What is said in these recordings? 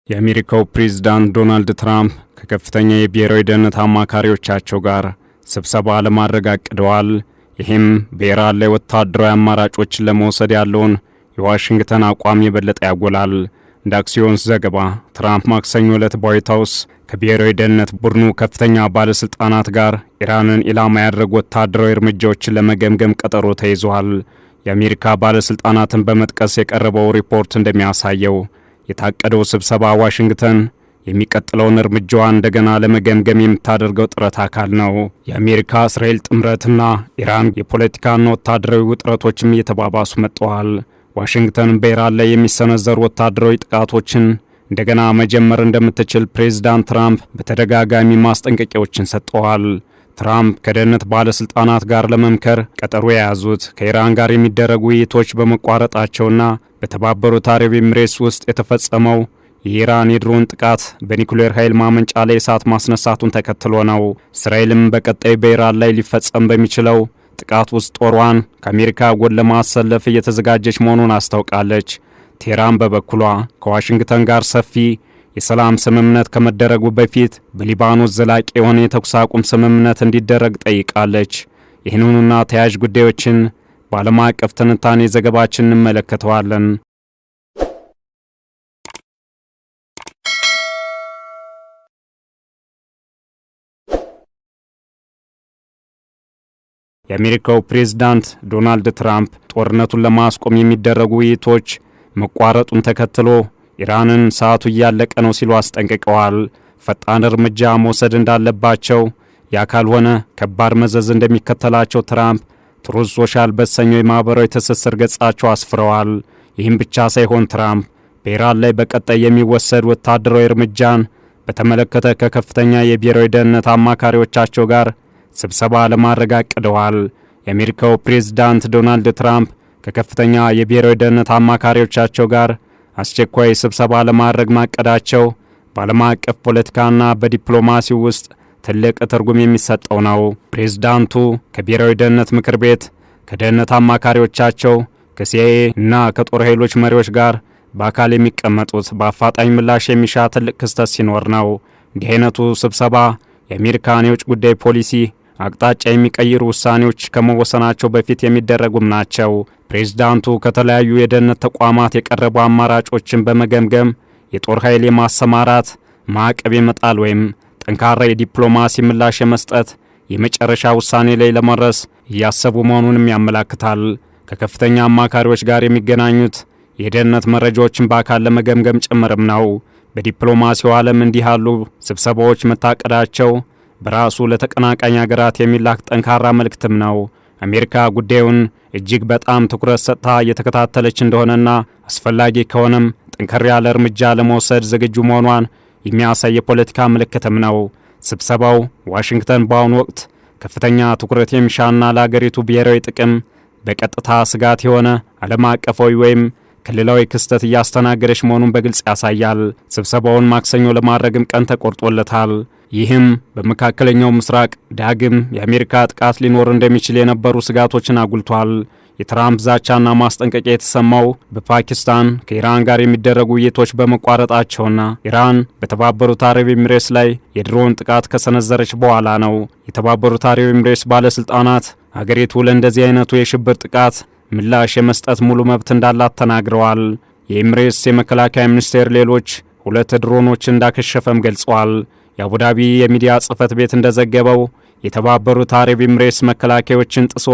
የአሜሪካው ፕሬዝዳንት ዶናልድ ትራምፕ ከከፍተኛ የብሔራዊ ደህንነት አማካሪዎቻቸው ጋር ስብሰባ ለማድረግ አቅደዋል። ይህም በኢራን ላይ ወታደራዊ አማራጮችን ለመውሰድ ያለውን የዋሽንግተን አቋም የበለጠ ያጎላል። እንደ አክሲዮንስ ዘገባ ትራምፕ ማክሰኞ ዕለት በዋይት ሀውስ ከብሔራዊ ደህንነት ቡድኑ ከፍተኛ ባለሥልጣናት ጋር ኢራንን ኢላማ ያደረጉ ወታደራዊ እርምጃዎችን ለመገምገም ቀጠሮ ተይዟል። የአሜሪካ ባለሥልጣናትን በመጥቀስ የቀረበው ሪፖርት እንደሚያሳየው የታቀደው ስብሰባ ዋሽንግተን የሚቀጥለውን እርምጃዋን እንደገና ለመገምገም የምታደርገው ጥረት አካል ነው። የአሜሪካ እስራኤል ጥምረትና ኢራን የፖለቲካና ወታደራዊ ውጥረቶችም እየተባባሱ መጥተዋል። ዋሽንግተን በኢራን ላይ የሚሰነዘሩ ወታደራዊ ጥቃቶችን እንደገና መጀመር እንደምትችል ፕሬዝዳንት ትራምፕ በተደጋጋሚ ማስጠንቀቂያዎችን ሰጥተዋል። ትራምፕ ከደህንነት ባለስልጣናት ጋር ለመምከር ቀጠሮ የያዙት ከኢራን ጋር የሚደረጉ ውይይቶች በመቋረጣቸውና በተባበሩት አረብ ኤሚሬትስ ውስጥ የተፈጸመው የኢራን የድሮን ጥቃት በኒኩሌር ኃይል ማመንጫ ላይ እሳት ማስነሳቱን ተከትሎ ነው። እስራኤልም በቀጣይ በኢራን ላይ ሊፈጸም በሚችለው ጥቃት ውስጥ ጦሯን ከአሜሪካ ጎን ለማሰለፍ እየተዘጋጀች መሆኑን አስታውቃለች። ቴህራን በበኩሏ ከዋሽንግተን ጋር ሰፊ የሰላም ስምምነት ከመደረጉ በፊት በሊባኖስ ዘላቂ የሆነ የተኩስ አቁም ስምምነት እንዲደረግ ጠይቃለች። ይህንኑና ተያያዥ ጉዳዮችን በዓለም አቀፍ ትንታኔ ዘገባችን እንመለከተዋለን። የአሜሪካው ፕሬዝዳንት ዶናልድ ትራምፕ ጦርነቱን ለማስቆም የሚደረጉ ውይይቶች መቋረጡን ተከትሎ ኢራንን ሰዓቱ እያለቀ ነው ሲሉ አስጠንቅቀዋል። ፈጣን እርምጃ መውሰድ እንዳለባቸው፣ ያ ካልሆነ ከባድ መዘዝ እንደሚከተላቸው ትራምፕ ትሩዝ ሶሻል በተሰኘው የማኅበራዊ ትስስር ገጻቸው አስፍረዋል። ይህም ብቻ ሳይሆን ትራምፕ በኢራን ላይ በቀጣይ የሚወሰድ ወታደራዊ እርምጃን በተመለከተ ከከፍተኛ የብሔራዊ ደህንነት አማካሪዎቻቸው ጋር ስብሰባ ለማድረግ አቅደዋል። የአሜሪካው ፕሬዝዳንት ዶናልድ ትራምፕ ከከፍተኛ የብሔራዊ ደህንነት አማካሪዎቻቸው ጋር አስቸኳይ ስብሰባ ለማድረግ ማቀዳቸው በዓለም አቀፍ ፖለቲካና በዲፕሎማሲው ውስጥ ትልቅ ትርጉም የሚሰጠው ነው። ፕሬዝዳንቱ ከብሔራዊ ደህንነት ምክር ቤት፣ ከደህንነት አማካሪዎቻቸው፣ ከሲአይኤ እና ከጦር ኃይሎች መሪዎች ጋር በአካል የሚቀመጡት በአፋጣኝ ምላሽ የሚሻ ትልቅ ክስተት ሲኖር ነው። እንዲህ አይነቱ ስብሰባ የአሜሪካን የውጭ ጉዳይ ፖሊሲ አቅጣጫ የሚቀይሩ ውሳኔዎች ከመወሰናቸው በፊት የሚደረጉም ናቸው። ፕሬዝዳንቱ ከተለያዩ የደህንነት ተቋማት የቀረቡ አማራጮችን በመገምገም የጦር ኃይል የማሰማራት፣ ማዕቀብ የመጣል ወይም ጠንካራ የዲፕሎማሲ ምላሽ የመስጠት የመጨረሻ ውሳኔ ላይ ለመድረስ እያሰቡ መሆኑንም ያመላክታል። ከከፍተኛ አማካሪዎች ጋር የሚገናኙት የደህንነት መረጃዎችን በአካል ለመገምገም ጭምርም ነው። በዲፕሎማሲው ዓለም እንዲህ ያሉ ስብሰባዎች መታቀዳቸው በራሱ ለተቀናቃኝ ሀገራት የሚላክ ጠንካራ መልእክትም ነው። አሜሪካ ጉዳዩን እጅግ በጣም ትኩረት ሰጥታ እየተከታተለች እንደሆነና አስፈላጊ ከሆነም ጠንከር ያለ እርምጃ ለመውሰድ ዝግጁ መሆኗን የሚያሳይ የፖለቲካ ምልክትም ነው። ስብሰባው ዋሽንግተን በአሁኑ ወቅት ከፍተኛ ትኩረት የሚሻና ለአገሪቱ ብሔራዊ ጥቅም በቀጥታ ስጋት የሆነ ዓለም አቀፋዊ ወይም ክልላዊ ክስተት እያስተናገደች መሆኑን በግልጽ ያሳያል። ስብሰባውን ማክሰኞ ለማድረግም ቀን ተቆርጦለታል። ይህም በመካከለኛው ምስራቅ ዳግም የአሜሪካ ጥቃት ሊኖር እንደሚችል የነበሩ ስጋቶችን አጉልቷል። የትራምፕ ዛቻና ማስጠንቀቂያ የተሰማው በፓኪስታን ከኢራን ጋር የሚደረጉ ውይይቶች በመቋረጣቸውና ኢራን በተባበሩት አረብ ኤሚሬትስ ላይ የድሮን ጥቃት ከሰነዘረች በኋላ ነው። የተባበሩት አረብ ኤሚሬትስ ባለስልጣናት አገሪቱ ለእንደዚህ አይነቱ የሽብር ጥቃት ምላሽ የመስጠት ሙሉ መብት እንዳላት ተናግረዋል። የኤሚሬትስ የመከላከያ ሚኒስቴር ሌሎች ሁለት ድሮኖች እንዳከሸፈም ገልጸዋል። የአቡዳቢ የሚዲያ ጽሕፈት ቤት እንደዘገበው የተባበሩት አረብ ኤሚሬትስ መከላከያዎችን ጥሶ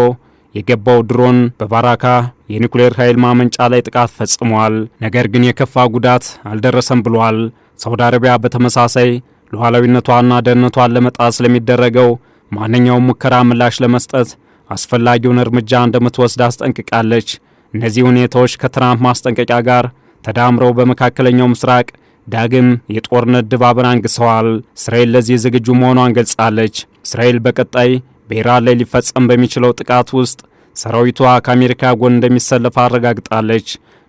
የገባው ድሮን በባራካ የኒኩሌር ኃይል ማመንጫ ላይ ጥቃት ፈጽሟል። ነገር ግን የከፋ ጉዳት አልደረሰም ብሏል። ሳውዲ አረቢያ በተመሳሳይ ሉዓላዊነቷና ደህንነቷን ለመጣስ ለሚደረገው ማንኛውም ሙከራ ምላሽ ለመስጠት አስፈላጊውን እርምጃ እንደምትወስድ አስጠንቅቃለች። እነዚህ ሁኔታዎች ከትራምፕ ማስጠንቀቂያ ጋር ተዳምረው በመካከለኛው ምስራቅ ዳግም የጦርነት ድባብን አንግሰዋል። እስራኤል ለዚህ ዝግጁ መሆኗን ገልጻለች። እስራኤል በቀጣይ በኢራን ላይ ሊፈጸም በሚችለው ጥቃት ውስጥ ሰራዊቷ ከአሜሪካ ጎን እንደሚሰለፍ አረጋግጣለች።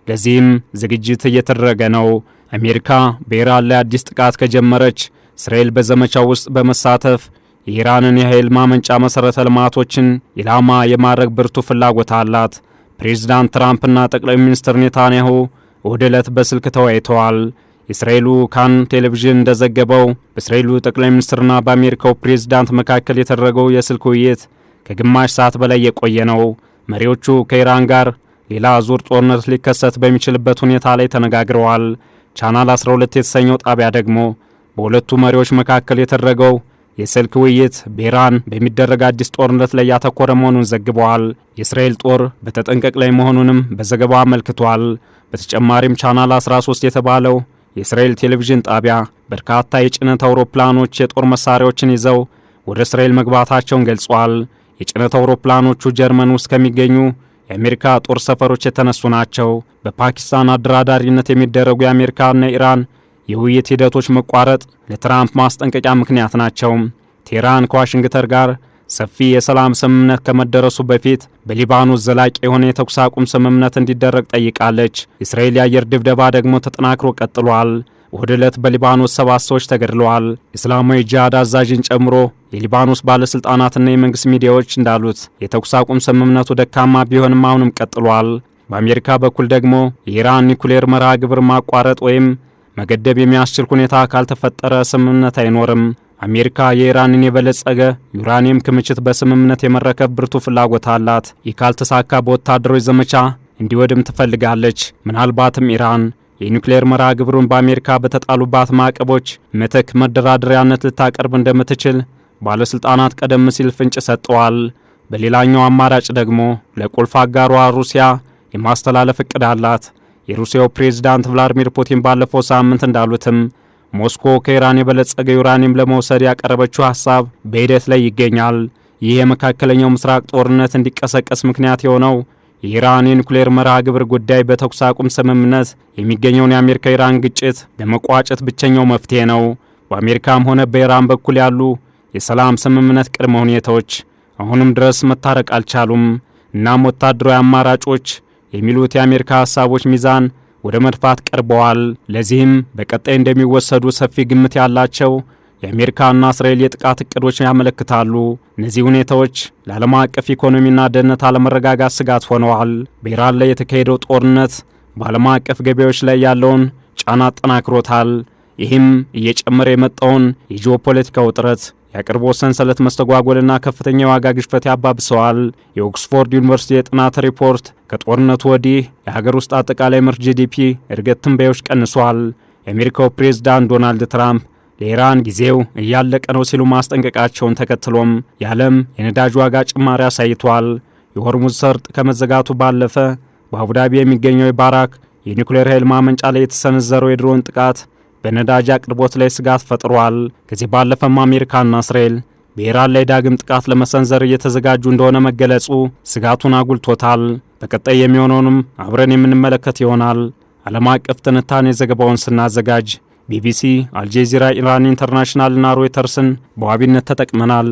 ለዚህም ዝግጅት እየተደረገ ነው። አሜሪካ በኢራን ላይ አዲስ ጥቃት ከጀመረች እስራኤል በዘመቻው ውስጥ በመሳተፍ የኢራንን የኃይል ማመንጫ መሠረተ ልማቶችን ኢላማ የማድረግ ብርቱ ፍላጎት አላት። ፕሬዝዳንት ትራምፕና ጠቅላይ ሚኒስትር ኔታንያሁ እሁድ ዕለት በስልክ ተወያይተዋል። የእስራኤሉ ካን ቴሌቪዥን እንደዘገበው በእስራኤሉ ጠቅላይ ሚኒስትርና በአሜሪካው ፕሬዝዳንት መካከል የተደረገው የስልክ ውይይት ከግማሽ ሰዓት በላይ የቆየ ነው። መሪዎቹ ከኢራን ጋር ሌላ ዙር ጦርነት ሊከሰት በሚችልበት ሁኔታ ላይ ተነጋግረዋል። ቻናል 12 የተሰኘው ጣቢያ ደግሞ በሁለቱ መሪዎች መካከል የተደረገው የስልክ ውይይት በኢራን በሚደረግ አዲስ ጦርነት ላይ ያተኮረ መሆኑን ዘግበዋል። የእስራኤል ጦር በተጠንቀቅ ላይ መሆኑንም በዘገባው አመልክቷል። በተጨማሪም ቻናል 13 የተባለው የእስራኤል ቴሌቪዥን ጣቢያ በርካታ የጭነት አውሮፕላኖች የጦር መሳሪያዎችን ይዘው ወደ እስራኤል መግባታቸውን ገልጿል። የጭነት አውሮፕላኖቹ ጀርመን ውስጥ ከሚገኙ የአሜሪካ ጦር ሰፈሮች የተነሱ ናቸው። በፓኪስታን አደራዳሪነት የሚደረጉ የአሜሪካና ኢራን የውይይት ሂደቶች መቋረጥ ለትራምፕ ማስጠንቀቂያ ምክንያት ናቸው። ቴህራን ከዋሽንግተን ጋር ሰፊ የሰላም ስምምነት ከመደረሱ በፊት በሊባኖስ ዘላቂ የሆነ የተኩስ አቁም ስምምነት እንዲደረግ ጠይቃለች። የእስራኤል የአየር ድብደባ ደግሞ ተጠናክሮ ቀጥሏል። እሁድ ዕለት በሊባኖስ 7 ሰዎች ተገድለዋል። እስላማዊ ጂሃድ አዛዥን ጨምሮ የሊባኖስ ባለስልጣናትና የመንግስት ሚዲያዎች እንዳሉት የተኩስ አቁም ስምምነቱ ደካማ ቢሆንም አሁንም ቀጥሏል። በአሜሪካ በኩል ደግሞ የኢራን ኒኩሌር መርሃ ግብር ማቋረጥ ወይም መገደብ የሚያስችል ሁኔታ ካልተፈጠረ ስምምነት አይኖርም። አሜሪካ የኢራንን የበለጸገ ዩራኒየም ክምችት በስምምነት የመረከብ ብርቱ ፍላጎት አላት። ይህ ካልተሳካ በወታደራዊ ዘመቻ እንዲወድም ትፈልጋለች። ምናልባትም ኢራን የኒውክሌር መርሃ ግብሩን በአሜሪካ በተጣሉባት ማዕቀቦች ምትክ መደራደሪያነት ልታቀርብ እንደምትችል ባለስልጣናት ቀደም ሲል ፍንጭ ሰጥተዋል። በሌላኛው አማራጭ ደግሞ ለቁልፍ አጋሯ ሩሲያ የማስተላለፍ እቅድ አላት። የሩሲያው ፕሬዝዳንት ቭላዲሚር ፑቲን ባለፈው ሳምንት እንዳሉትም ሞስኮ ከኢራን የበለጸገ ዩራኒየም ለመውሰድ ያቀረበችው ሐሳብ በሂደት ላይ ይገኛል። ይህ የመካከለኛው ምስራቅ ጦርነት እንዲቀሰቀስ ምክንያት የሆነው የኢራን የኒውክሌር መርሃ ግብር ጉዳይ በተኩስ አቁም ስምምነት የሚገኘውን የአሜሪካ ኢራን ግጭት ለመቋጨት ብቸኛው መፍትሄ ነው። በአሜሪካም ሆነ በኢራን በኩል ያሉ የሰላም ስምምነት ቅድመ ሁኔታዎች አሁንም ድረስ መታረቅ አልቻሉም። እናም ወታደራዊ አማራጮች የሚሉት የአሜሪካ ሐሳቦች ሚዛን ወደ መድፋት ቀርበዋል። ለዚህም በቀጣይ እንደሚወሰዱ ሰፊ ግምት ያላቸው የአሜሪካና እስራኤል የጥቃት እቅዶች ያመለክታሉ። እነዚህ ሁኔታዎች ለዓለም አቀፍ ኢኮኖሚና ደህንነት አለመረጋጋት ስጋት ሆነዋል። በኢራን ላይ የተካሄደው ጦርነት በዓለም አቀፍ ገበያዎች ላይ ያለውን ጫና አጠናክሮታል። ይህም እየጨመረ የመጣውን የጂኦፖለቲካ ውጥረት፣ የአቅርቦት ሰንሰለት መስተጓጎልና ከፍተኛ የዋጋ ግሽበት ያባብሰዋል። የኦክስፎርድ ዩኒቨርሲቲ የጥናት ሪፖርት ከጦርነቱ ወዲህ የሀገር ውስጥ አጠቃላይ ምርት GDP እድገት ትንበያዎች ቀንሷል። የአሜሪካው ፕሬዝዳንት ዶናልድ ትራምፕ ለኢራን ጊዜው እያለቀ ነው ሲሉ ማስጠንቀቃቸውን ተከትሎም የዓለም የነዳጅ ዋጋ ጭማሪ አሳይቷል። የሆርሙዝ ሰርጥ ከመዘጋቱ ባለፈ በአቡዳቢ የሚገኘው የባራክ የኒውክሌር ኃይል ማመንጫ ላይ የተሰነዘረው የድሮን ጥቃት በነዳጅ አቅርቦት ላይ ስጋት ፈጥሯል። ከዚህ ባለፈም አሜሪካና እስራኤል በኢራን ላይ ዳግም ጥቃት ለመሰንዘር እየተዘጋጁ እንደሆነ መገለጹ ስጋቱን አጉልቶታል። በቀጣይ የሚሆነውንም አብረን የምንመለከት ይሆናል። ዓለም አቀፍ ትንታኔ ዘገባውን ስናዘጋጅ ቢቢሲ፣ አልጄዚራ፣ ኢራን ኢንተርናሽናልና ሮይተርስን በዋቢነት ተጠቅመናል።